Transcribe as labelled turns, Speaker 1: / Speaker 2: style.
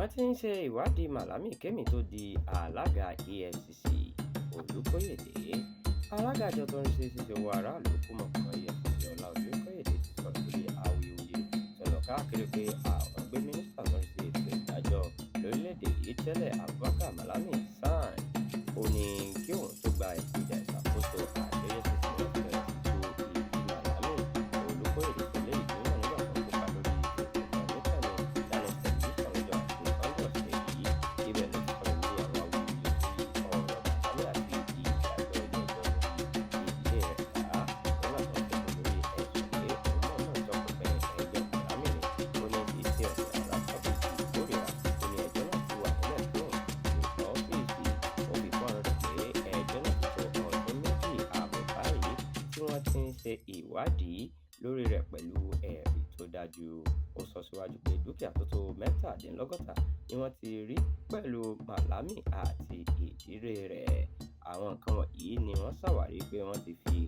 Speaker 1: Àwọn tí ń ṣe ìwádìí Malami kémi tó di alága EFCC, Olùkóyèdè. Alága àjọ tó ń ṣe ṣíṣe owó aráàlú kúmọkùmọ EFCC, Ọlá Olúkóyèdè, ti sọ̀rọ̀ lórí awuyewuye tó lọ káàkiri pé àwọn gbé mínísítà tó ń ṣe ètò ìdájọ́ lórílẹ̀‐èdè yìí tẹ́lẹ̀, Abubakar Malami SAN. Ó ní kí òun tó gba ìpìlẹ̀ ìṣàkóso àjọ EFCC, wọ́n ti bẹ̀rẹ̀ sí tú ìdí Malami. Olùkóyèdè sọ léyìí nígbà tó ń kópa lórí ètò kan níkànnì Channels Television lọ́jọ́ Àìkú Sunday ọ̀sẹ̀ yìí. Ibẹ̀ ló ti sọ̀rọ̀ lórí àwọn awuyewuye tí ọ̀rọ̀ Malami àti ìdájọ́ ilé-ẹjọ́ lórí ìdílé rẹ̀ ká nígbà tó ń fèsì lórí ẹ̀sùn pé òun mọ̀ọ́mọ̀ tọpinpin ẹjọ́ Malami ni. Ó ní kì í ṣe ọ̀tẹ̀ rárá tàbí ìkórìíra. Ó ní ẹjọ́ náà ti wà nílẹ̀ kí òun tó dé ọ́fíìsì. Ó fi kún ọ̀rọ̀ rẹ̀ pé ẹjọ́ náà ti tó ọdún 2.5 báyìí tí wọ́n ti ń ṣe ìwádìí lórí rẹ̀ pẹ̀lú ẹ̀rí tó dájú. Ó sọ síwájú pé dúkìá tó tó 67 ni wọ́n ti rí pẹ̀lú Malami àti ìdílé rẹ̀. Àwọn nǹkan wọ̀nyí ni wọ́n ṣàwárí pé wọ́n ti fi